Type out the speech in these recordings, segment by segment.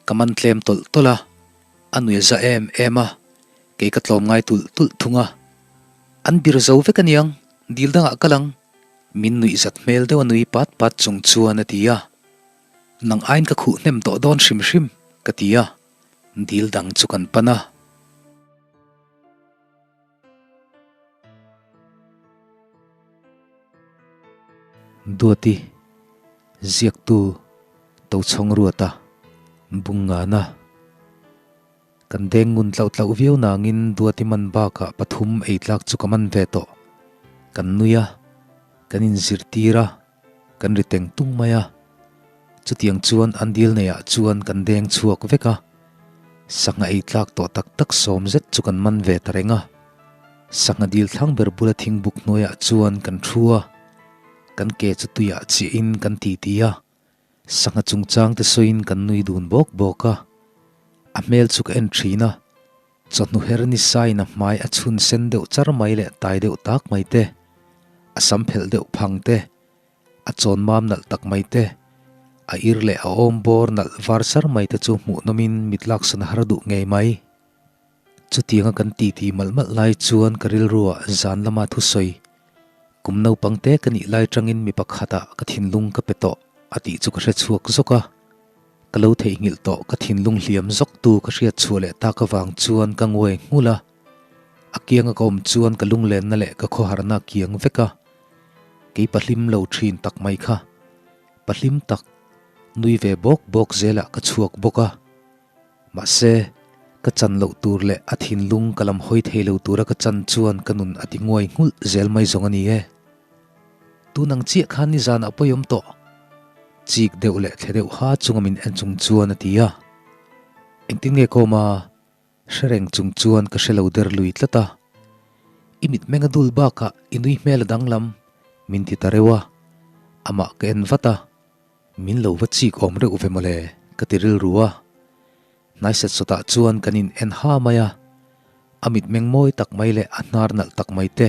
Ka man tlem tawlh tawlh a, a nui a za em em a, kei ka tlawm ngai tulh tulh thung a. An bir zo vek aniang, dil dangah kal ang, min nuih zat hmel deuh a nui pat pat chung chuan a ti a. Nang aiin ka khuh hnem tawh dawn hrim hrim, ka ti a, dil dang chu kan pan a. Duati, Ziaktu, Tochhawng Ruata, Bungngana. Kan deng ngun tlauh tlauh viau nangin Duati man bakah pathum ei tlak chu ka man ve tawh. Kan nui a, kan inzirtir a, kan ri teng tung mai a. Chutiang chuan an dil neiah chuan kan deng chhuak vek a. Sangha ei tlak tawh tak tak sawm zet chu kan man ve ta reng a. Sangha dil thlang ber bula thingbuk hnuaiah chuan kan thu a, kan ke chu tuiah chiahin kan titi a, sangha chungchang te sawiin kan nui dun bawk bawk a. A hmel chu ka en thin a, chawhnu her ni sain a hmai a chhun sen deuh char mai leh tai deuh tak mai te, a sam phelh deuh phang te, A chawn mam nalh tak mai te, a ir leh a awm bawr nalh var sar mai te chu hmuh nawmin mit laksan a har duh ngei mai. Chutianga kan titi malh malh lai chuan ka rilruah zan lama thusawi, Kum naupang te ka nih lai tangin mi pakhatah ka thinlung ka pe tawh a tih chu ka hre chhuak zawk a. Ka lo theihnghilh tawh ka thinlung hliam zawk tu ka hriat chhuah leh tak avang chuan ka nguai nghulh a. A kianga ka awm chuan ka lunglenna leh ka khawharna a kiang vek a. Kei pahlim lo thin tak mai kha. Pahlim tak, nui ve bawk bawk zelah ka chhuak bawk a. Mahse, ka chan loh tur leh a thinlung ka lam hawi thei lo tura ka chan chuan ka nun a ti nguai nghulh zel mai zawng a ni e. Tun ang chiah khan nizanah pawi awm tawh. Chik deuh leh thle deuh ha chunga min en chung chuan a ti a. Engtin nge kawm a? Hre reng chung chuan ka hre lo der lui tlat a, I mitmeng a dul bakah i nui hmel a danglam, min ti ta reuh a, amah ka en vat a, min lo va chik awm reuh ve mawle ka ti rilru a. Hnaiset sawtah chuan kan in en ha mai a, a mitmeng mawi tak mai leh a hnar nalh tak mai te,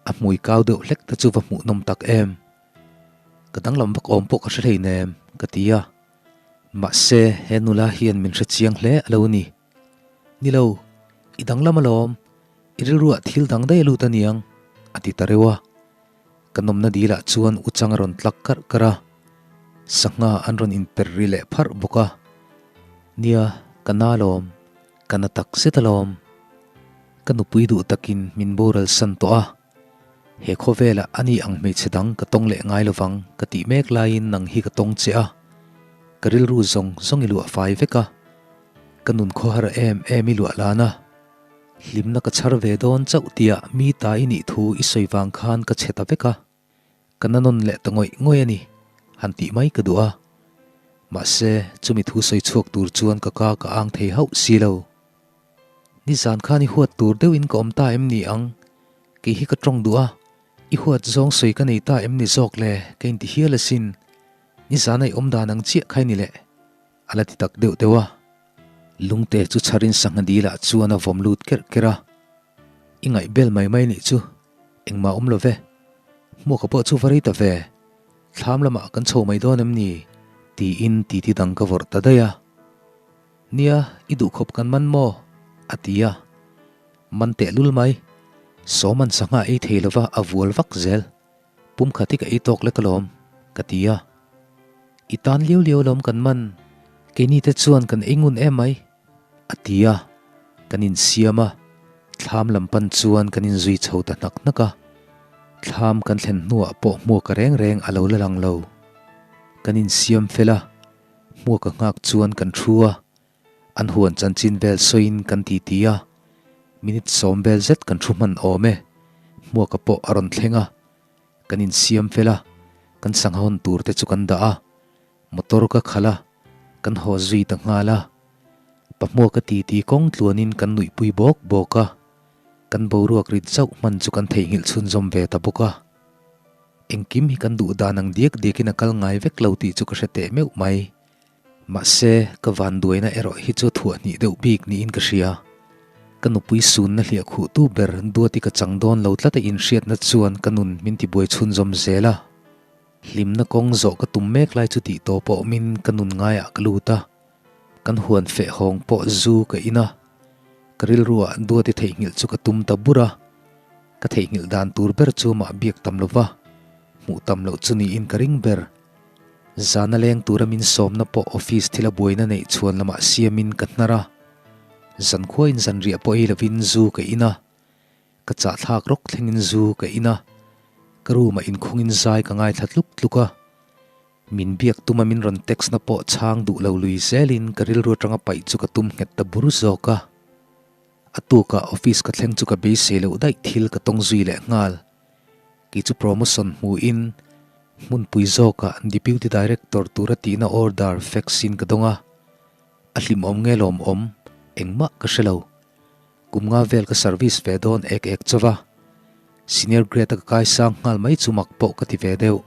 a hmui kau deuh hlek te chu va hmuhnawm tak em. Ka danglam vak awm pawh ka hre hleinem ka ti a. Mahse, he nula hian min hre chiang hle a lo ni. Ni lo, i danglam alawm, i rilruah thil dang daih a lut aniang, a ti ta reuh a. Ka nawmna dilah chuan uchang a rawn tlak karh karh a, sangha an rawn inper ri leh pharh bawk a. Nia, ka na alawm, ka na tak zet alawm. Ka nupui duh takin min boral san tawh a. He khawvelah a ni ang hmeichhe dang ka tawng leh ngai lovang ka tih mek laiin nang hi ka tawng che a, ka rilru zawng zawng i luah fai vek a, ka nun khawhar em em i luah lan a, hlimna ka chhar ve dawn chauh tia mi ta i nih thu i sawi vang khan ka chhe ta vek a, ka na nawn leh ta ngawih ngawih a ni, han tih mai ka duh a. Mahse, chumi thu sawi chhuak tur chuan ka ka ka ang thei hauh si lo. Nizan khan i huat tur deuhin ka awm ta em ni ang? Kei hi ka tawng duh a, i huat zawng sawi ka nei ta em ni zawk le? Ka inti hial asin. Nizan a i awm dan ang chiah kha i ni le. A la ti tak deuh deuh a. Lungte chu chharin sangha dilah chuan a vawm lut kerh kerh a. I ngaih bel mai mai nih chu engmah awm lo ve. Hmuaka pawh chu va rei ta ve. Thlam lamah kan chho mai dawn em ni? Tiin titi dang ka vawrh ta daih a. Nia, i duhkhawp kan man maw? a ti a. Man tehlul mai. Sawman sangha ei thei lova a vual vak zel. Pum khat hi ka ei tawk lek alawm, ka ti a. I tan liau liau alawm kan man, keini te chuan kan ei ngun em mai, a ti a. Kan insiam a, thlam lam pan chuan kan inzui chho ta hnak hnak a. Thlam kan thlen hnuah pawh hmuaka reng reng a lo la lang lo. Kan insiam fel a, hmuaka nghak chuan kan thu a. An huan chanchin vel sawiin kan titi a, minute sawm vel zet kan thu hman awm e. Hmuaka pawh a rawn thleng a, kan insiam fel a, kan sangha hawn tur te chu kan dah a, motor ka khalh a, kan haw zui ta nghal a. Pa Hmuaka titi kawng tluanin kan nuihpui bawk bawk a, kan boruak rit zauh hman chu kan theihnghilh chhunzawm ve ta bawk a. Engkim hi kan duh dan ang diak diakin a kal ngai vek lo tih chu ka hre teh meuh mai. Mahse, ka vanduaina erawh hi chu thuah hnih deuh bik niin ka hria. Ka nupui sunna hliah khuhtu ber Duati ka chang dawn lo tlat a inhriatna chuan ka nun min tibuai chhunzawm zel a. Hlimna kawng zawh ka tum mek lai chu tih tawp a awmin ka nun ngaiah ka lut a. Kan huan feh hawng pawh zu ka in a, ka rilruah Duati theihnghilh chu ka tum ta bur a, ka theihnghilh dan tur ber chu mah biak tam lo va, hmuh tam loh chu niin ka ring ber. Zana leng tura min sawmna pawh office thila buaina neih chhuan lamah siamin ka hnar a, zankhuain zanriah pawh ei lovin zu ka in a, ka chahthlak rawk thlengin zu ka in a, ka room-ah inkhungin zai ka ngaithla tluk tluk a. Min biak tuma min rawn text na pawh chhang duh lo lui zelin ka rilru atanga paih chu ka tum nghet ta bur zawk a. A tukah office ka thleng chu ka beisei loh daih thil ka tawng zui leh nghal. Kei chu promotion hmuhin hmunpui zawkah Deputy Director tura tihna order fax in ka dawng a. A hlimawm nge lawmawm engmah ka hre lo. Kum nga vel ka service ve dawn ek ek chauh a. Senior grade a ka kaisang nghal mai chu mak pawh ka ti ve deuh.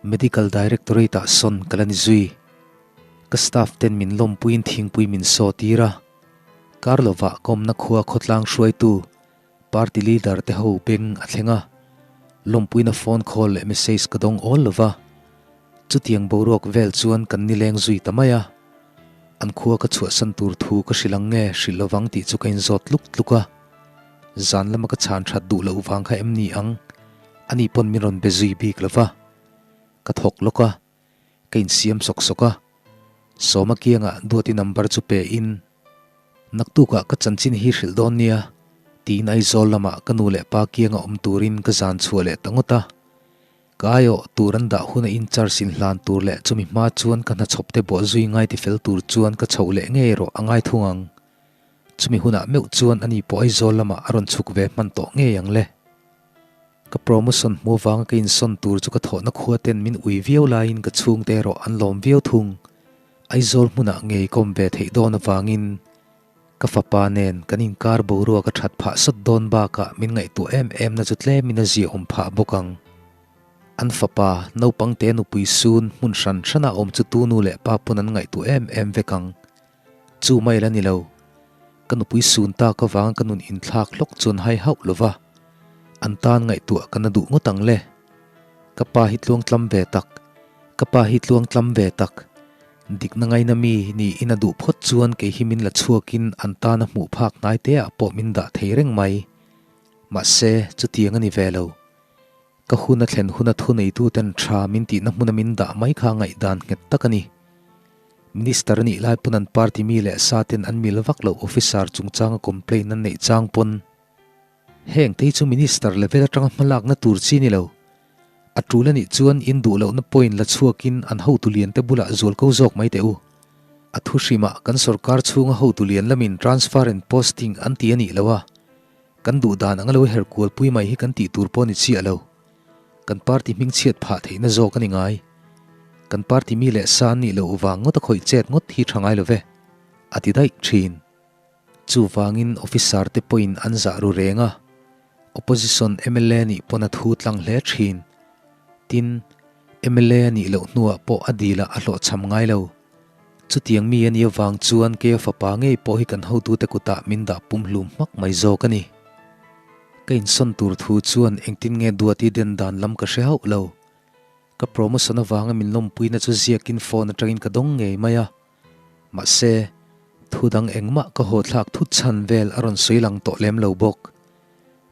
Medical Directorate ah sawn ka la ni zui. Ka staff ten min lawmpuiin thingpui min saw tir a. Kar lovah ka awmna khua khawtlang hruaitu party leader te ho beng a thleng a. Lawmpuina phone call leh message ka dawng awl lova. Chutiang boruak vel chuan kan nileng zui ta mai a. An khua ka chhuahsan tur thu ka hrilh ang nge hrilh lovang tih chu ka inzawt tluk tluk a. Zan lama ka chhan that duh loh vang kha em ni ang? Ani pawn min rawn be zui bik lo va. Ka thawk lawk a, ka insiam sawk sawk a. Sawma kiangah Duati number chu pe in, Naktukah ka chanchin hi hrilh dawn nia, tiin Aizawl lamah ka nu leh pa kianga awm turin ka zan chhuah leh ta ngawt a. Ka aiawh tur an dah huna in charge in hlan tur leh chumi hma chuan ka hnachhawp te bawh zui ngai ti fel tur chuan ka chhoh leh ngei erawh a ngai thung ang. Chumi hunah meuh chuan ani pawh Aizawl lamah a rawn chhuk ve hman tawh ngei ang le. Ka promotion hmu avanga ka insawn tur chu ka thawhna khua ten min ui viau laiin ka chhungte erawh an lawm viau thung. Aizawl hmunah ngei ka awm ve theih dawn avangin ka fapa nen kan inkar boruak a that phah sawt dawn bakah min ngaihtuah em em na chu tlemin a ziahawm phah bawk ang. An fapa naupangte nupui sun hmun hran hrana awm chu tu nu leh pa pawn an ngaihtuah em em vek ang. Chu mai la ni lo. Ka nupui sun tak avanga ka nun inthlak hlawk chuan hai hauh lo va, an tan ngaihtuah ka na duh ngawt ang le. Ka pa hi tluangtlam ve tak, ka pa hi tluangtlam ve tak. Dikna ngaina mi niin a duh phawt chuan kei hi min la chhuakin an tana hmuh phak hnai te ah pawh min dah thei reng mai. Mahse, chutiang a ni ve lo. Ka hun a thlen huna thuneituten tha min tihna hmuna min dah mai kha ngaihdan nghet tak a ni. Minister a nih lai pawn an party mi leh sa ten an mil vak loh officer chungchanga complaint an neih chang pawn heng te hi chu minister level atanga hmalakna tur chi ni lo. A tul a nih chuan in duh lohna point la chhuakin an hotu lian te bulah zual ko zawk mai teh u. A thu hrimah kan sorkar chhunga hotu lian lamin transfer and posting an ti a nih loh a, Kan duh dan anga lo her kual pui mai hi kan tih tur pawh a ni chiah lo. Kan party hming chhiat phah theihna zawk a ni ngai. Kan party mi leh sa an nih loh vang ngawt a khawih chet ngawt hi tha ngai lo ve, a ti daih thin. Chuvangin officer te pawhin an zah ru reng a, opposition mla nih pawn a thu tlang hle thin. Tin, mla a nih loh hnuah pawh a dilah a hlawhchham ngai lo. Chutiang mi a nih avang chuan keia fapa ngei pawh hi kan hotute kutah min dah pumhlum hmak mai zawk a ni. Ka insawn tur thu chuan engtin nge Duati den dan lam ka hre hauh lo. Ka promotion avanga min lawmpuina chu ziakin phone atangin ka dawng ngei mai a. Mahse, thu dang engmah ka haw thlak thut chhan vel a rawn sawi lang tawh lem lo bawk.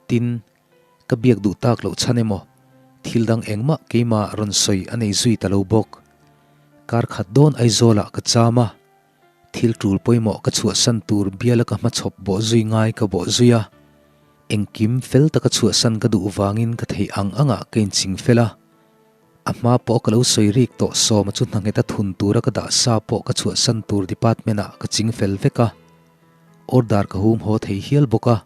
Tin, Ka biak duh tak loh chhan emaw, thil dang engmah keimah rawn sawi a nei zui ta lo bawk. Kar khat dawn Aizawlah ka cham a, thil tul pawimawh ka chhuahsan tur biala ka hmachhawp bawh zui ngai ka bawh zui a, engkim fel taka chhuahsan ka duh vangin ka theih ang angah ka inching fel a. A hma pawh ka lo sawi rik tawh sawma chu hna ngheta thun tura ka dah sa pawh ka chhuahsan tur department ah ka ching fel vek a, order ka hum haw thei hial bawk a.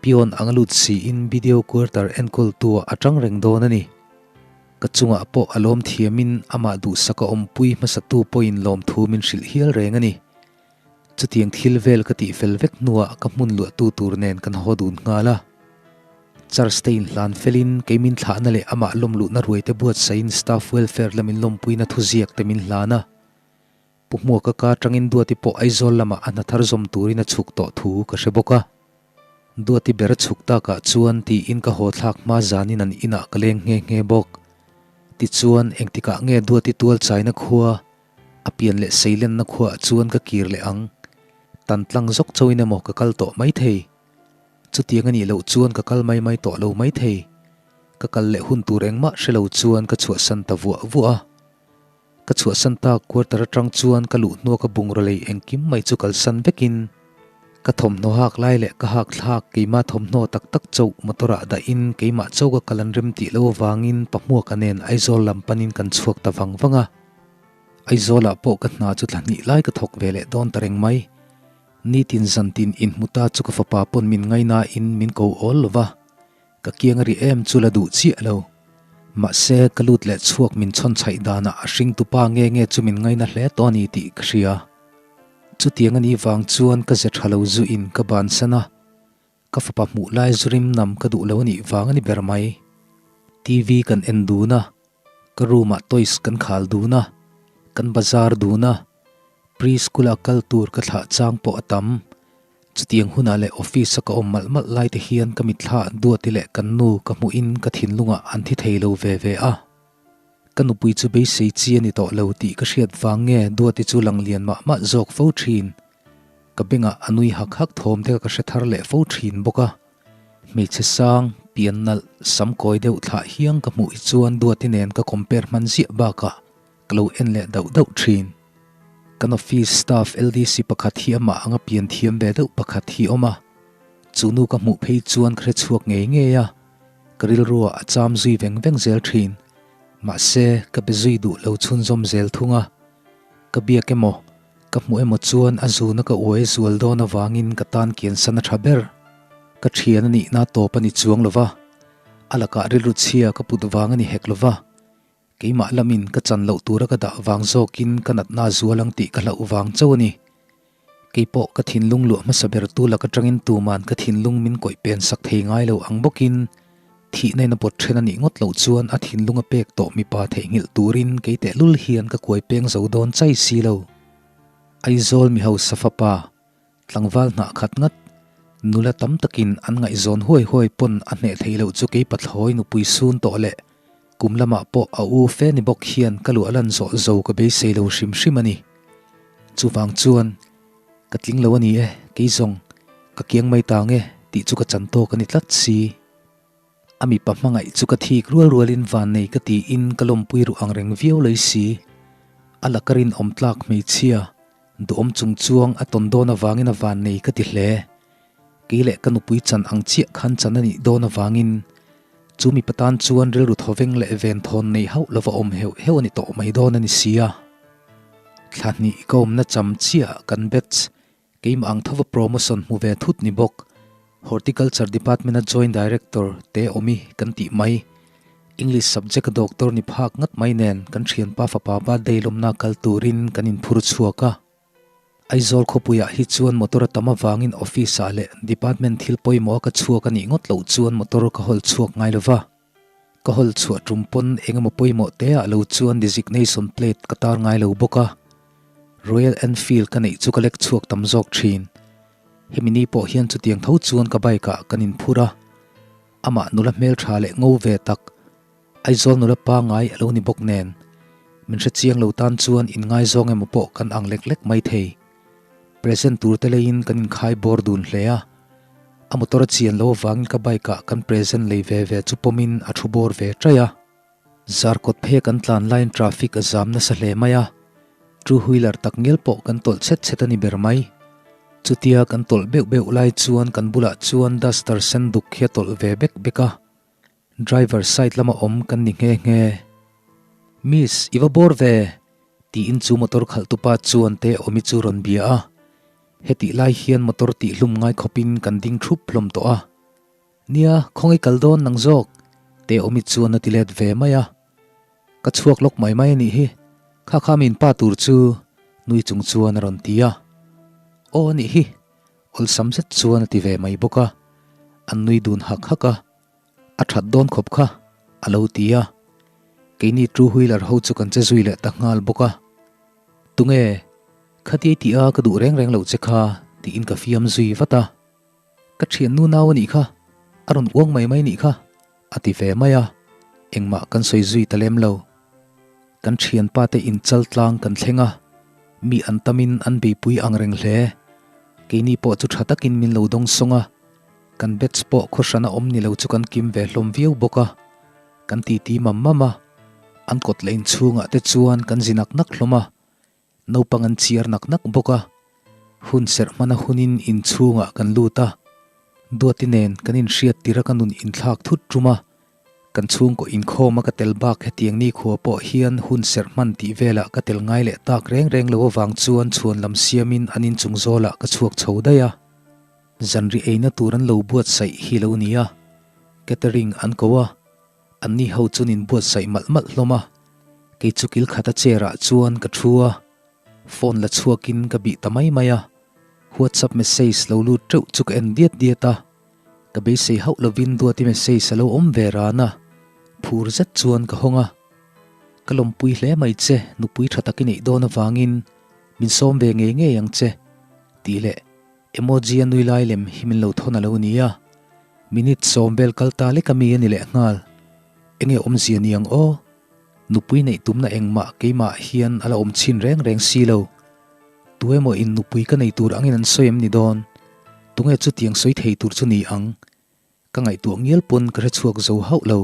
Pion ang a lut siin video quarter enkawltu ah a tang reng dawn a ni. Ka chungah pawh a lawm thiamin amah duhsak a awmpui hmasatu pawhin lawmthu min hrilh hial reng a ni. Chutiang thil vel ka tihfel vek hnuah ka hmun luahtu tur nen kan haw dun nghal a. Charge te inhlan felin kei min thlahna leh amah lawmluhna ruaite buatsaihin staff welfare lamin lawmpuina thuziak te min hlan a. Pu Hmuaka ka atangin Duati pawh Aizawl lamah a hna thar zawm turin a chhuk tawh thu ka hre bawk a. Duati ber a chhuk takah chuan tiin ka haw thlak hma zanin an inah ka leng nghe nghe bawk. Tichuan engtikah nge Duati tual chaina khua? A pian leh seilenna khuaah chuan ka kir leh ang. Tan tlang zawk chauhin emaw ka kal tawh maithei. Chutiang a nih loh chuan ka kal mai mai tawh lo maithei. Ka kal leh hun tur engmah hre lo chuan ka chhuahsan ta vuah vuah a. Ka chhuahsan tak quarter atang chuan ka luh hnua ka bungraw lei engkim mai chu kalsan vekin ka thawmhnaw hak lai leh ka hak thlak keimah thawmhnaw tak tak chauh motor ah dahin keimah chauh ka kal an rem tih lo avangin Pahmuaka nen Aizawl lam panin kan chhuak ta vang vang a. Aizawlah pawh ka hna chu thla hnih lai ka thawk ve leh dawn ta reng mai. Nitin zantin inhmu ta chu ka fapa pawn min ngainain min ko awl lo va. Ka kiang a ri em chu la duh chiah lo. Mahse, ka lut leh chhuak min chhawn chhaih danah a hringtu pa nge nge chu min ngaina hle tawh a ni tih ka hria. Chutiang a nih vang chuan ka ze tha lo zuin ka bansan a, ka fapa hmuh lai zu rim nam ka duh lo a nih vang a ni ber mai. TV kan en dun a, ka room ah toys kan khal dun a, kan bazar dun a, pre-school a kal tur ka thlah chang pawh a tam. Chutiang hunah leh office a ka awm malh malh lai te hian ka mitthla Duati leh kan nu ka hmuhin ka thinlungah an thi thei lo ve ve a. Ka nupui chu beisei chi a ni tawh lo tih ka hriat vang nge Duati chu lang lian mah mah zawk fo thin. Ka bengah a nui hak hak thawm te ka hre thar leh fo thin bawk a. Hmeichhe sang, pian nalh, sam kawi deuh thlah hiang ka hmuh hi chuan Duati nen ka compare hman ziah bakah Ka lo en leh dauh dauh thin. Kan office staff LDC pakhat hi amah anga pian thiam ve deuh pakhat hi awm a. Chu nu ka hmuh phei chuan ka hre chhuak ngei ngei a. Ka rilruah a cham zui veng veng zel thin. Mahse, ka be zui duh lo chhunzawm zel thung a. Ka biak emaw, ka hmuh emaw chuan a zuna ka uai zual dawn avangin ka tan kiansan a tha ber. Ka thian a nihna tawp a ni chuang lo va. A lakah rilru chhia ka put vang a ni hek lo va. Keimah lamin ka chan loh tura ka dah vang zawkin ka natna zual ang tih ka hlauh vang chauh a ni. Keipawh ka thinlung luah hmasa ber tu lak atangin tuman ka thinlung min kawih pen sak thei ngai lo ang bawkin thihna in a pawt then a nih ngawt loh chuan a thinlung a pek tawh mipa theihnghilh turin kei tehlul hian ka kuai peng zo dawn chai si lo. Aizawl mi hausa fapa Tlangval hnah khat ngat, nula tam takin an ngaihzawn huai huai pawn a hneh theih loh chu kei pathlawi nupui sun tawh leh kum lamah pawh a u fe ni bawk hian ka luah lan zawh zo ka beisei lo hrim hrim a ni. Chuvang chuan, Ka tling lo a ni e, kei zawng, ka kiang mai ta nge tih chu ka chan tawk a ni tlat si. A mipa hmangaih chu ka thik rual rualin vannei ka tiin ka lawmpui ruh ang reng viau lei si. A laka rinawm tlak hmeichhia, duhawm chung chuang a tawn dawn avangin a vannei ka ti hle. Kei leh ka nupui chan ang chiah khan chan a nih dawn avangin chu mipa tan chuan rilru thawveng leh venthawn nei hauh lova awm heuh heuh a ni tawh mai dawn a ni sia. Thla hnih ka awmna cham chiah kan batch Keimah ang thova promotion hmu ve thut ni bawk. Horticulture Department-a Joint Director te awm i kan tih mai. English subject-a doctor ni phak ngat mai nen kan thianpa fapa birthday lawmna kal turin kan inphur chhuak a. Aizawl khawpuiah hi chuan motor a tam avangin office-ah leh department thil pawimawha ka chhuak a nih ngawt loh chuan motor ka hawl chhuak ngai lova. Ka hawl chhuah tum pawn engemaw pawimawh te ah lo chuan designation plate ka tar ngai lo bawk a. Royal Enfield ka neih chu ka lek chhuak tam zawk thin. Hemi ni pawh hian chutiang tho chuan ka bike ah kan inphur a. Amah nula hmeltha leh ngo ve tak, Aizawl nula pangai a lo ni bawk nen, min hre chiang lo tan chuan inngaizawng emaw pawh kan ang lek lek mai thei. Present tur te leiin kan inkhai bawr dun hle a. A motor a chian lo avangin ka bike ah kan present lei ve ve chu pawmin a thu bawr ve ṭaih a. Zarkawt phe kan tlan laiin traffic a zam nasa hle mai a, two wheeler tak ngial pawh kan tawlh chhet chhet a ni ber mai. Chutia kan tawlh beuh beuh lai chuan kan bulah chuan duster sen duk hi a tawlh ve bek bek a, driver side lama awm kan ni nghe nghe. Miss, i va bawr ve? tiin chu motor khalhtupa chuan te awmi chu rawn bia a. Hetih lai hian motor tihhlum ngai khawpin kan ding thup hlawm tawh a. Nia, khawngaih kal dawn nang zawk, te awmi chuan a ti let ve mai a. Ka chhuak lawk mai mai a nih hi, kha kha min pa tur chu nui chung chuan a rawn ti a. Aw a nih hi, awlsam zet chuan a ti ve mai bawk a. An nui dun hak hak a, a that dawn khawp kha, a lo ti a. Keini two wheeler ho chu kan che zui leh ta nghal bawk a. Tunge, khatiai tih a ka duh reng reng loh che kha, tiin ka fiam zui vat a. Ka thiannu nau a nih kha, a rawn uang mai mai nih kha, a ti ve mai a, engmah kan sawi zui ta lem lo. Kan thianpa te inchal tlang kan thleng a. Mi an tamin an beipui ang reng hle. Keini pawh chu tha takin min lo dawng sawng a, kan batch pawh khaw hrana awm ni lo chu kan kim ve hlawm viau bawk a. Kan titi mam mam a, an kawt leh inchhungah te chuan kan zi nak nak hlawm a, naupang an chiar nak nak bawk a. Hun serh hmana hunin inchhungah kan lut a, Duati nen kan inhriat tir a ka nun inthlak thut tum a, kan chhungkaw inkhawm a ka tel bak hetiang nikhua pawh hian hun serh hman tih velah ka tel ngai leh tak reng reng lo avang chuan chhuan lam siamin an inchung zawlah ka chhuak chho daih a. Zanri eina tur an lo buatsaih hi lo ni a, catering an ko a, anni ho chuan inbuatsaih malh malh hlawm a, kei chu kil khata chair ah chuan ka thu a. Phone la chhuakin ka bih ta mai mai a, WhatsApp message lo lut teuh chu ka en diat diat a, ka beisei hauh lovin Duati message a lo awm ve ran a, phur zet chuan ka hawng a. Ka lawmpui hle mai che, nupui tha tak i neih dawn avangin min sawm ve ngei ngei ang che, tih leh emoji a nui lai lem hi min lo thawn a lo ni a, minute sawm vel kal ta lek ami a ni lehnghal, enge awmzia ni ang aw? Nupui neih tumna engmah keimah hian a la awm chhin reng reng si lo. Tu emaw in nupui ka nei tur angin an sawi em ni dawn? Tunge chutiang sawi thei tur chu ni ang? Ka ngaihtuah ngial pawn ka hre chhuak zo hauh lo.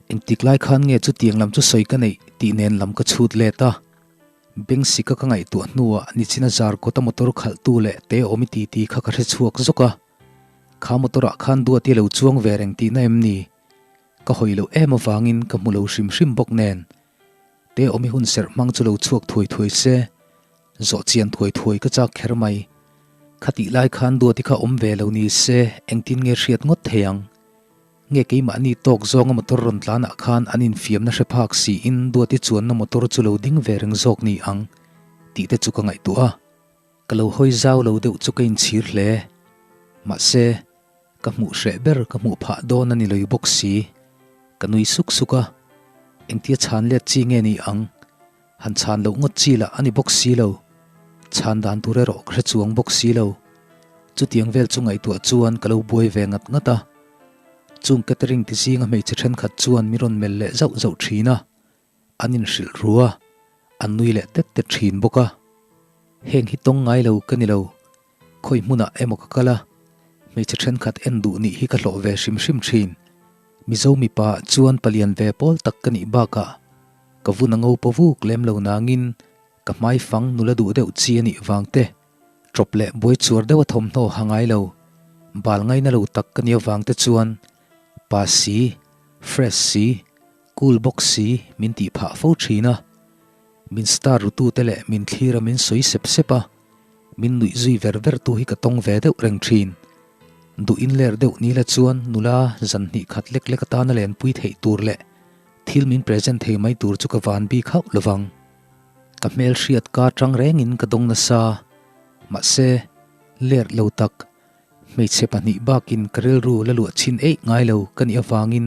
Engtik lai khan nge chutiang lam chu sawi ka neih tih nen lam ka chhut let a. Bengsika ka ngaihtuah hnuah nichina zar kawta motor khalhtu leh te awm i titi kha ka hre chhuak zawk a. Kha motor ah khan Duati lo chuang ve reng tihna em ni? Ka hawi loh em avangin ka hmu lo hrim hrim bawk nen, te awmi hun serh hmang chu lo chhuak thuai thuai se, zawh chian thuai thuai ka chak kher mai. Khatih lai khan Duati kha awm ve lo ni se engtin nge hriat ngawt thei ang? Nge keimahni tawk zawnga motor rawn tlanah khan an infiamna hre phak siin Duati chuanna motor chu lo ding ve reng zawk ni ang tih te chu ka ngaihtuah a. Ka lo hawi zau lo deuh chu ka inchhir hle. Mahse. Ka hmuh hreh ber ka hmuh phah dawn a ni loi bawk si. Ka nui suk suk a, engtia chhan let chi nge ni ang? Han chhan loh ngawt chi lah a ni bawk si lo. Chhan dan tur erawh ka hre chuang bawk si lo. Chutiang vel chu ngaihtuah chuan ka lo buai ve ngat ngat a. Chung catering ti zinga hmeichhe thenkhat chuan min rawn melh leh zauh zauh thin a. An inhrilh ru a, an nui leh tet tet thin bawk a. Heng hi tawng ngai lo ka ni lo. Khawi hmunah emaw ka kal a, hmeichhe thenkhat en duh nih hi ka hlawh ve hrim hrim thin. Mizo mipa chuan palian ve pawl tak ka nih bakah ka vun a ngo paw vuk lem lo nangin ka hmai fang nula duh deuh chi a nih vang te, ṭawp leh buai chuar deuha thawmhnaw ha ngai lo, bal ngaina lo tak ka nih avang te chuan pa si, fresh si, cool bawk si min tih phah fo thin a. Min star rutute leh min thlir a min sawi sep sep a. Min nuih zui ver ver tu hi ka tawng ve deuh reng thin. Duh in ler deuh ni la chuan nula zan hnih khat lek lek atana lenpui theih tur leh thil min present thei mai tur chu ka van bik hauh lovang. Ka hmel hriat ka tang rengin ka dawng nasa. Mahse, ler lo tak, hmeichhe pahnih bakin ka rilru la luah chhin eih ngai lo ka nih avangin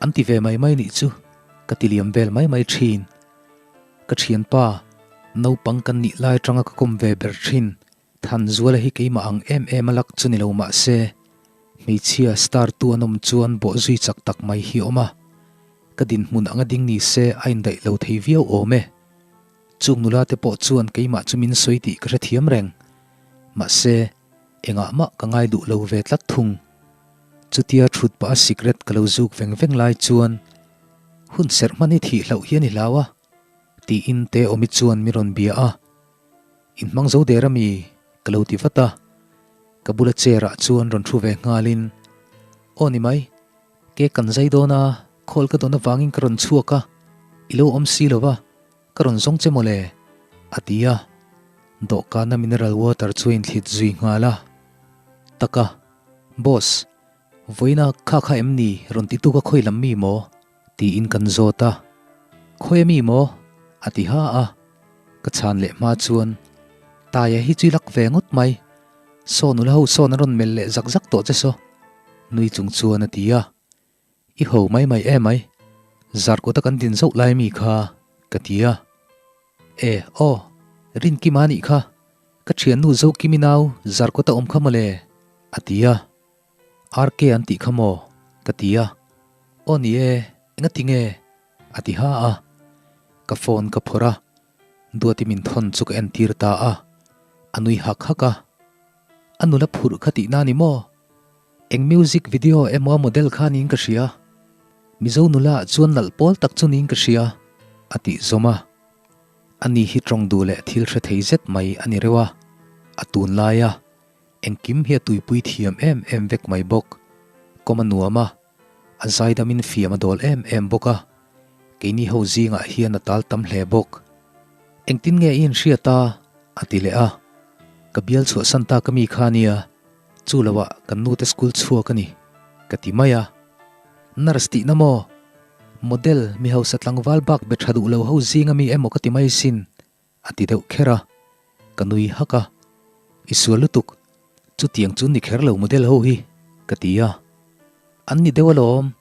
an ti ve mai mai nih chu ka ti liam vel mai mai thin. Ka thianpa, naupang kan nih lai atanga ka kawm ve ber thin, Thanzuala hi keimah ang em em a lak chu ni lo mah se, hmeichhia star tu an awm chuan bawh zui chak tak mai hi a awm a, ka dinhmun anga ding ni se a indaih lo thei viau awm e. Chung nula te pawh chuan keimah chu min sawi tih ka hrethiam reng. Mahse, engah mah ka ngai duh lo ve tlat thung. Chutia thut pah a sikret ka lo zuk veng veng lai chuan, Hun serh hman i thih hlauh hian i hlau a, tiin te awmi chuan mi rawn bia a. In hmang zo der ami? ka lo ti vat a. Ka bula chair ah chuan rawn thu ve nghalin, Aw ni mai, cake kan zai dawn a, call ka dawn avangin ka rawn chhuak a, i lo awm si lo va, ka rawn zawng che mawle, a ti a. Dawhkana mineral water chu a inthlit zui nghal a. Taka, boss, Vawiina kha kha em ni rawn ti tu ka khawi lam mi maw? tiin kan zawt a. Khawi a mi maw? a ti ha a. Ka chhan leh hma chuan Taia hi chu i lak ve ngawt mai. Saw nula ho sawn an rawn melh leh zak zak tawh che saw. Nui chung chuan a ti a. I ho mai mai em ai. Zarkawta kan din zauh lai mi kha ka ti a. E aw, Rinkima nih kha. Ka thiannu Zokimi nau Zarkawta awm kha mawle a ti a. RK an tih kha maw? ka ti a. Aw ni e, enga ti nge? a ti ha a. Ka phone ka phawrh a. Duati min thawn chu ka entir ta a, a nui hak hak a. A nula phurh kha tihna ni maw? Eng music video emaw a model kha niin ka hria. Mizo nula ah chuan nalh pawl tak chu niin ka hria, a tih zawm a. Ani hi tawng duh leh thil hre thei zet mai a ni reuh a, a tunlai a engkim hi a tuipui thiam em em vek mai bawk. Kawm a nuam a, a zaidamin fiam a dawl em em bawk a, keini ho zingah hian a tal tam hle bawk. Engtin nge i inhriat a? a ti leh a, Ka bial chhuahsan ta ka mi kha nia, chu loah kan nute school chhuak a ni, ka ti mai a. Nurse tihna maw? Model, mi hausa tlangval bak be tha duh lo ho zinga mi emaw ka ti mai sin, a ti deuh kher a, ka nui hak a, I sual lutuk, chutiang chu ni kher lo model ho hi, ka ti a. An ni deuh alawm,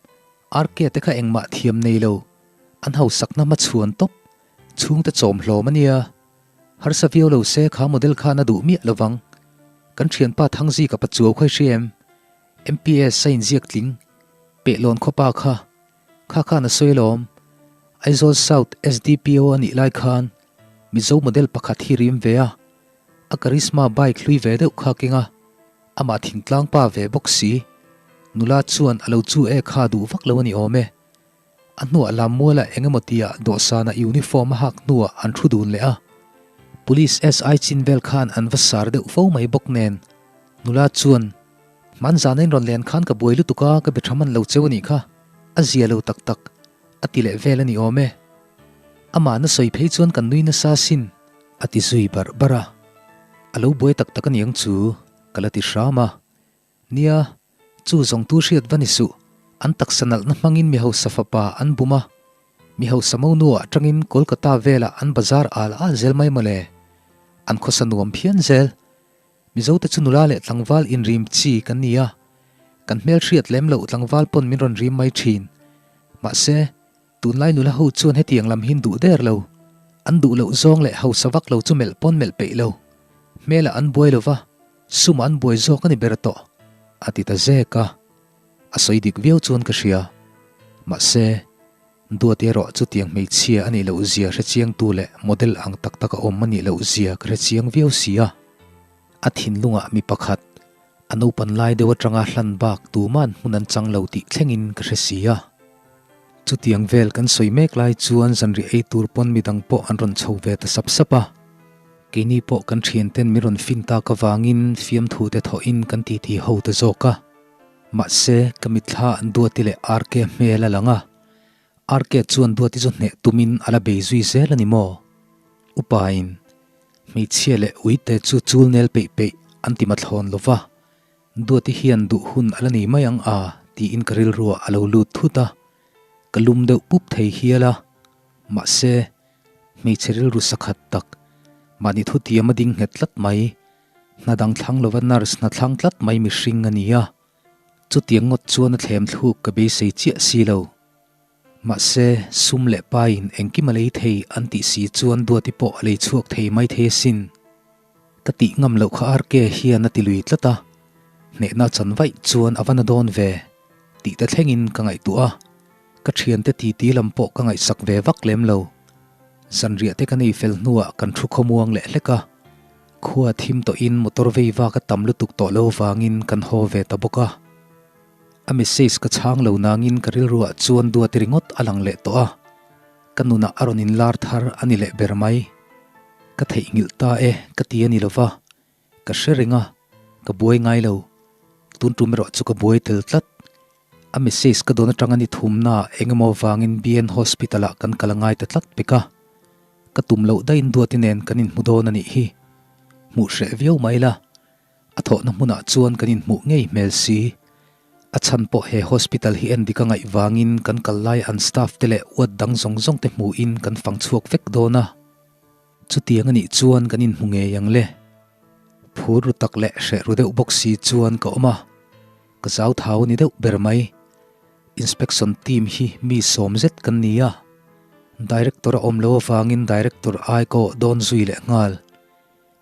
RK te kha engmah thiam nei lo, an hausakna hmachhuan tawp, chhungte chawm hlawm a nia, harsa viau lo se kha model khan a duh miah lovang, kan thianpa Thangzika pachuau kha i hria em? MPS a inziak tling, pehlawn khawpa kha, Kha khan a sawi alawm. Aizawl South SDPO a nih lai khan Mizo model pakhat hi rim ve a, a Karizma bike hlui ve deuh kha keng a, amah thingtlang pa ve bawk si. Nula chuan a lo chu e kha duh vak lo a ni awm e. A hnuah Lammuala eng emaw tia dawhsana uniform a hak hnuah an thu dun leh a. Police SI chin vel khan an va sar deuh fo mai bawk nen nula chuan Hmanzana in rawn len khan ka buai lutuk a, ka be tha man lo cheu a nih kha, a zia lo tak tak, a ti leh vel a ni awm e. Amah na sawi phei chuan kan nui nasa sin, a ti zui barh barh a. A lo buai tak tak a niang chu, ka la ti hram a. Nia, chu zawng tu hriat va ni suh, an taksa nalhna hmangin mi hausa fapa an bum a, mi hausa mo nuah atangin Kolkata velah an bazar al al zel mai mawle. An khawsa nuam phian zel. Mizote chu nula leh tlangval inrim chi kan ni a, kan hmelhriat lem loh tlangval pawn min rawn rim mai thin. Mahse, tunlai nula ho chuan hetiang lam hin duh der lo. An duh loh zawng leh hausa vak lo chu melh pawn melh peih lo. Hmelah an buai lo va, sumah an buai zawk a ni ber tawh, a ti ta zek a. A sawi dik viau chuan ka hria. Mahse, Duat erawh chutiang hmeichhia a nih loh zia hre chiangtu leh model ang tak tak a awm a nih loh zia ka hre chiang viau si a. A thinlungah mi pakhat, a naupan lai deuh atanga hlan bak tuman hmun an chang lo tih thlengin ka hre si a. Chutiang vel kan sawi mek lai chuan zanriah ei tur pawn midang pawh an rawn chho ve ta sap sap a. Keini pawh kan thianten min rawn fin tak avangin fiamthu te thawhin kan titi ho ta zawk a. Mahse, ka mitthla an Duati leh RK hmel a lang a, RK chuan Duati chu hneh tumin a la bei zui zel a ni maw? Upain, Hmeichhia leh uite chu chul nel peih peih an ti mathlawn lo va, Duati hian duh hun a la nei mai ang a tiin ka rilruah a lo lut thut a, ka lum deuh pup thei hial a. Mahse, hmeichhe rilru sakhat tak, mahni thutiam a ding nghet tlat mai. Hna dang thlang lova nurse hna thlang tlat mai mihring a ni a, chutiang ngawt chuan a thlem thluk ka beisei chiah si lo. Mahse, sum leh paiin engkim a lei thei an tih si chuan Duati pawh a lei chhuak thei mai thei asin. Ka tih ngam loh kha RK hian a ti lui tlat a, hnehna chan vaih chuan a va na dawn ve tih te thlengin ka ngaihtuah a, ka thiante titi lam pawh ka ngaihsak ve vak lem lo. Zanriah te ka nei fel hnuah kan thu khawmuang leh hlek a, Khua thim tawhin motor vei vak a tam lutuk tawh lo vangin kan haw ve ta bawk a. A message ka chhang lo nangin ka rilruah chuan Duati ringawt a lang leh tawh a, ka nunah a rawn inlar thar a ni leh ber mai. Ka theihnghilh ta e ka ti a ni lova, ka hre reng a, ka buai ngai lo. Tun tum erawh chu ka buai tel tlat. A message ka dawn atanga ni thumnaah eng emaw vangin BN Hospital-ah kan kal a ngai ta tlat pek a. Ka tum loh daihin Duati nen kan inhmu dawn a nih hi. Hmuh hreh viau mai la, a thawhna hmunah chuan kan inhmuh ngei hmel si. A chhan pawh he hospital hi endik a ngaih vangin kan kal lai an staff te leh uat dang zawng zawng te hmuhin kan fang chhuak vek dawn a. Chutiang a nih chuan kan inhmu ngei ang le. Phur ru tak leh hreh ru deuh bawk si chuan ka awm a, ka zau thau a ni deuh ber mai. Inspection team hi mi sawm zet kan ni a, Director a awm lo avangin Director ai ka awh dawn zui leh nghal.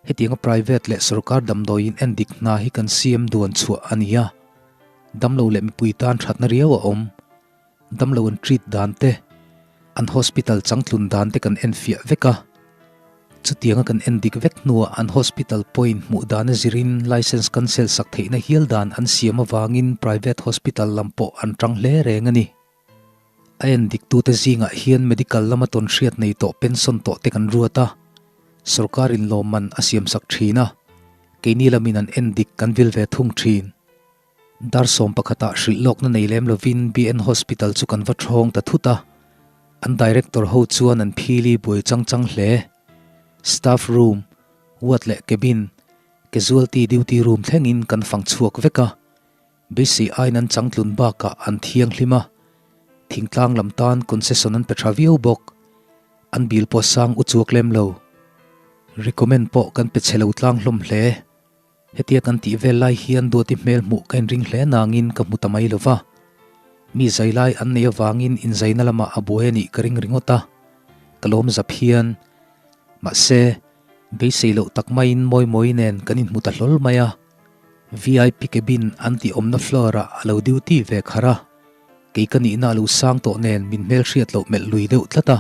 Hetianga private leh sorkar damdawiin endik hna hi kan siam duan chhuah a ni a, damlo leh mipui tan thatna riau a awm. Damlo an treat dan te, an hospital changtlun dan te kan enfiah vek a. Chutianga kan en dik vek hnuah an hospital point hmuh dan a zirin licence cancel sak theihna hial dan an siam avangin private hospital lam pawh an tang hle reng a ni. A en diktute zingah hian medical lama tawn hriat nei tawh pension tawh te kan ruat a, sorkarin lawmman a siamsak thin a, keini lamin an en dik kan vil ve thung thin. Dar 11ah hrilh lawkna nei lem lovin BN Hospital chu kan va thawng ta thut a, an director ho chuan an phili buai chang chang hle. Staff room, ward leh cabin, casualty duty room thlengin kan fang chhuak vek a. Beisei aiin an changtlun bakah an thianghlim a, thingtlang lam tan concession an pe tha viau bawk. An bill pawh sang u chuak lem lo. Recommend pawh kan pe chhe lo tlang hlawm hle. Hetia kan tih vel lai hian Duati hmel hmuh ka inring hle nangin ka hmu ta mai lo va. Mi zai lai an nei avangin inzaina lamah a buai a nih ka ring ringawt a, ka lawm zap hian. Mahse, beisei loh tak maiin Mawimawi nen kan inhmu ta hlawl mai a. VIP cabin an tih awmna floor ah a lo duty ve kharh a, kei ka nihna a lo sang tawh nen min hmelhriat loh melh lui deuh tlat a.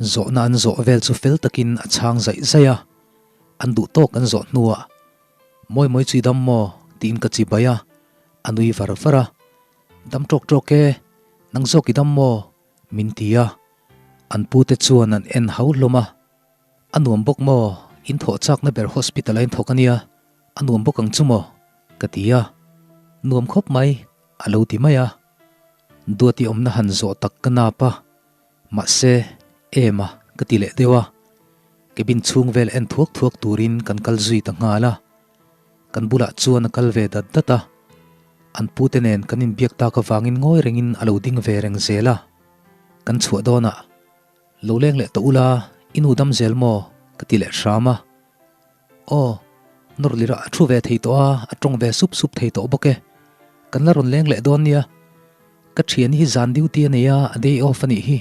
Zawhna an zawh vel chu fel takin a chhang zaih zaih a, an duh tawk an zawh hnuah Mawi mawi chu i dam maw? tiin ka chibai a, a nui var var a, Dam tawk tawk e, nang zawk i dam maw? min ti a, an pute chuan an en hau hlawm a. A nuam bawk maw? In thawh chakna ber hospital a in thawk a nia, a nuam bawk ang chu maw? ka ti a. Nuam khawp mai, a lo ti mai a. Duati awmna han zawh tak ka nap a, mahse, em a, ka ti leh deuh a. Cabin chhung vel en thuak thuak turin kan kal zui ta nghal a. Kan bulah chuan a kal ve dat dat a. An pute nen kan inbiak tak avangin ngawi rengin a lo ding ve reng zel a. Kan chhuah dawnah. Lo leng leh tawh ula, i nu dam zel maw? ka ti leh hram a. Aw, nawr lirah a thu ve thei tawh a, a tawng ve sup sup thei tawh bawk e. Kan la rawn leng leh dawn nia. Ka thian hi zan duty a nei a, a day off a nih hi,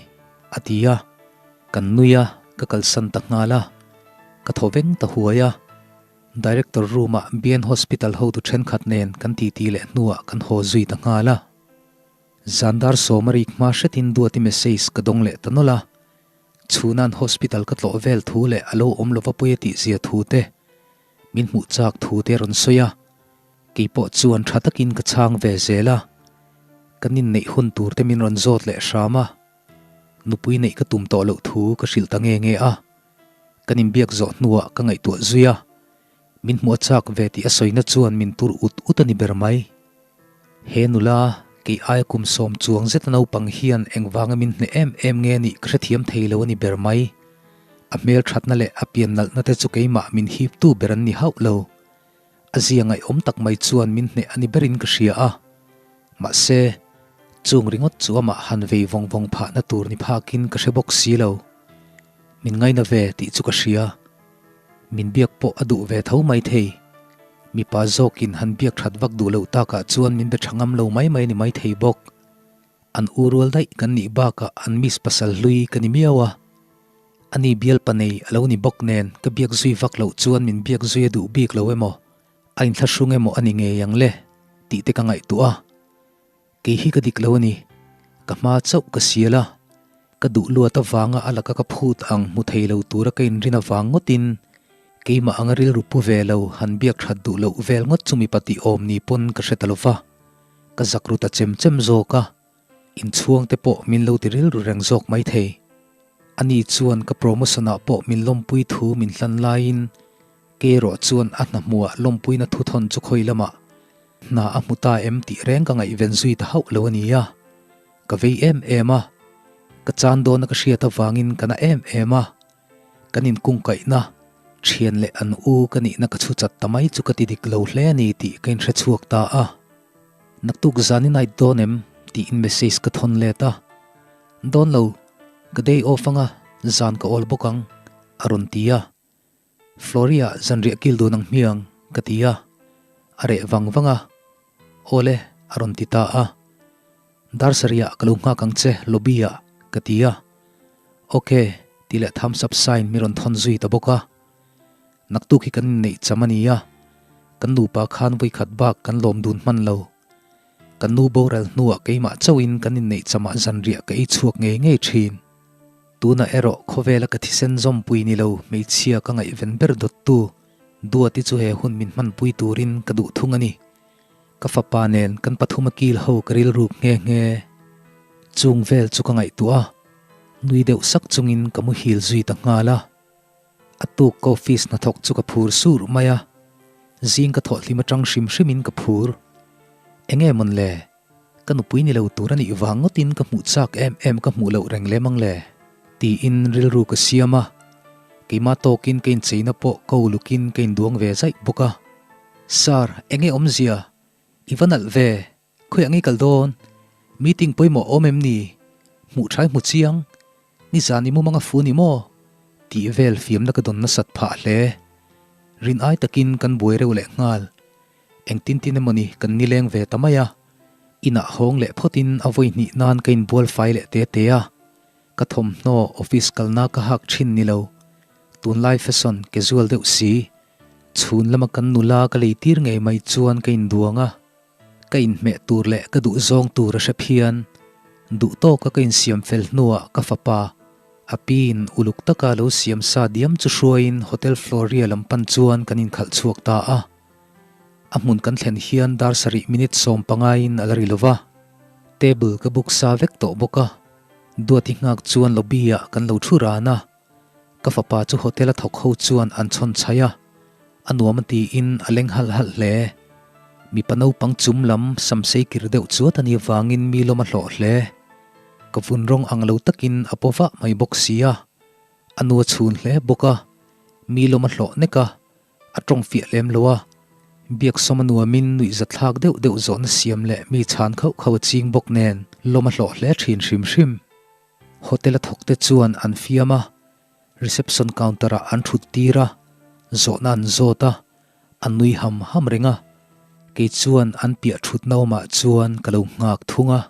a ti a. Kan nui a, ka kalsan ta nghal a. Ka thaw veng ta huai a. Director room-ah BN Hospital hotu thenkhat nen kan titi leh hnuah kan haw zui ta nghal a. Zan dar 10 a rik hma hretin Duati message ka dawng leh ta nawlh a, chhuna'n hospital ka tlawh vel thu leh a lo awm lova pawi a tih zia thu te, min hmuh chak thu te a rawn sawi a, kei pawh chuan tha takin ka chhang ve zel a, kan inneih hun tur te min rawn zawt leh hram a, nupui neih ka tum tawh loh thu ka hrilh ta nge nge a, kan inbiak zawh hnuah ka ngaihtuah zui a, min hmuh a chak ve tih a sawina chuan min tur ut ut a ni ber mai. He nula, kei aia kum 10 chuang zeta naupang hian engvanga min hneh em em nge nih ka hrethiam thei lo a ni ber mai. A hmelthatna leh a pian nalhna te chu keimah min hiptu ber an ni hauh lo. A zia ngaihawm tak mai chuan min hneh a ni berin ka hria a. Mahse, chung ringawt chu amah han vei vawng vawng phahna tur ni phakin ka hre bawk si lo. Min ngaina ve tih chu ka hria. Min biak pawh a duh ve tho mai thei. Mipa zawkin han biak that vak duh loh takah chuan min be tha ngam lo mai mai ni mai thei bawk. An u rual daih kan nih bakah an miss pasal hlui ka ni miau a. Ani bialpa nei a lo ni bawk nen ka biak zui vak loh chuan min biak zui a duh bik lo emaw, a inthlahrung emaw a ni ngei ang le tih te ka ngaihtuah a. Kei hi ka dik lo a ni. Ka hma chauh ka sial a, ka duh luat avanga a laka ka phut ang hmu thei lo tura ka inrin avang ngawtin keimah anga rilru pu ve lo han biak that duh loh vel ngawt chu mipa tih awm ni pawn ka hre ta lo va, ka zak ru ta chem chem zawk a, inchhuang te pawh min lo ti rilru reng zawk mai thei. Ani chuan ka promotion ah pawh min lawmpui thu min hlan laiin Kei erawh chuan a hna hmuhah lawmpuina thuthawn chu khawi lamah hna a hmu ta em tih reng ka ngaihven zui ta hauh lo a ni a. Ka vei em em a, ka chan dawna ka hriat avangin ka na em em a. Kan inkungkaihna, thian leh an u ka nihna ka chhu chat ta mai chu ka ti dik lo hle a ni tih ka inhre chhuak ta a. Naktuk zan i night dawn em? tiin message ka thawn let a. Dawn lo, ka day off anga zan ka awl bawk ang, a rawn ti a. Floria zanriah kil dun ang hmiang ka ti a, a reh vang vang a, Awle a rawn ti ta a, Dar sarihah ka lo nghak ang che lobby ah ka ti a, Ok tih leh thumbs up sign mi rawn thawn zui ta bawk a, Naktuk hi kan inneih cham a ni a, kan nupa khan vawikhat bak kan lawm dun hman lo, kan nu boral hnuah keimah chauhin kan inneih chamah zanriah ka ei chhuak ngei ngei thin. Tunah erawh khawvela ka thisen zawmpui ni lo hmeichhia ka ngaihven ber dawttu Duati chu he hun min hmanpui turin ka duh thung a ni. Ka fapa nen kan pathuma kil ho ka rilruk nghe nghe. Chung vel chu ka ngaihtuah a, nui deuh sak chungin ka muhil zui ta nghal a. A tuk ka office hnathawk chu ka phur sur mai a, zing ka thawh hlim atang hrim hrimin ka phur. Enge mawn le? Ka nupui ni lo tur a nih vang ngawtin ka hmuh chak em em ka hmuh loh reng lem ang le? Tiin rilru ka siam a, keimah tawkin ka incheina pawh ko lukin ka induang ve zaih bawk a. Sir, enge awmzia? I va nalh ve? Khawiah ngei kal dawn? Meeting pawimawh awm em ni? Hmuh thai hmu chiang? Nizan i mumang a fu ni maw? Tih vel fiamna ka dawn nasat phah hle. Rin ai takin kan buai reuh leh nghal. Engtin tin emawni kan nileng ve ta mai a. Inah hawng leh phawtin a vawi hnih nan ka inbual fai leh te te a. Ka thawmhnaw office kalna ka hak thin ni lo. Tunlai fashion casual deuh si. Chhun lama kan nula ka lei tir ngei mai chuan ka induang a. Ka inhmeh tur leh ka duh zawng tur a hre phian. Duh tawka ka insiam fel hnuah ka fapa, a piin uluk taka lo siam sa diam chu hruaiin Hotel Floria lam pan chuan kan inkhalh chhuak ta a. A hmun kan thlen hian dar sarih minute sawm pangaiin a la ri lova. Table ka book sa vek tawh bawk a. Duati nghak chuan lobby-ah kan lo thu ran a. Ka fapa chu hotel a thawk ho chuan an chhawn chhaih a, a nuam a tiin a leng halh halh hle. Mipa naupang chum lam samsei kir deuh chuat a nih avangin mi lawm a hlawh hle. Ka vun rawng ang lo takin a paw vah mai bawk si a, a nu a chhun hle bawk a, mi lawm a hlawh nek a, a tawng fiah lem lo a, biaksawm a nuamin nuihzathlak deuh deuh zawhna siam leh mi chhan khauh khauh a ching bawk nen lawm a hlawh hle thin hrim hrim. Hotel a thawkte chuan an fiam a, reception counter ah an thut tir a, zawhna an zawt a, an nui ham ham reng a, kei chuan an piah thutna awmah chuan ka lo nghak thung a.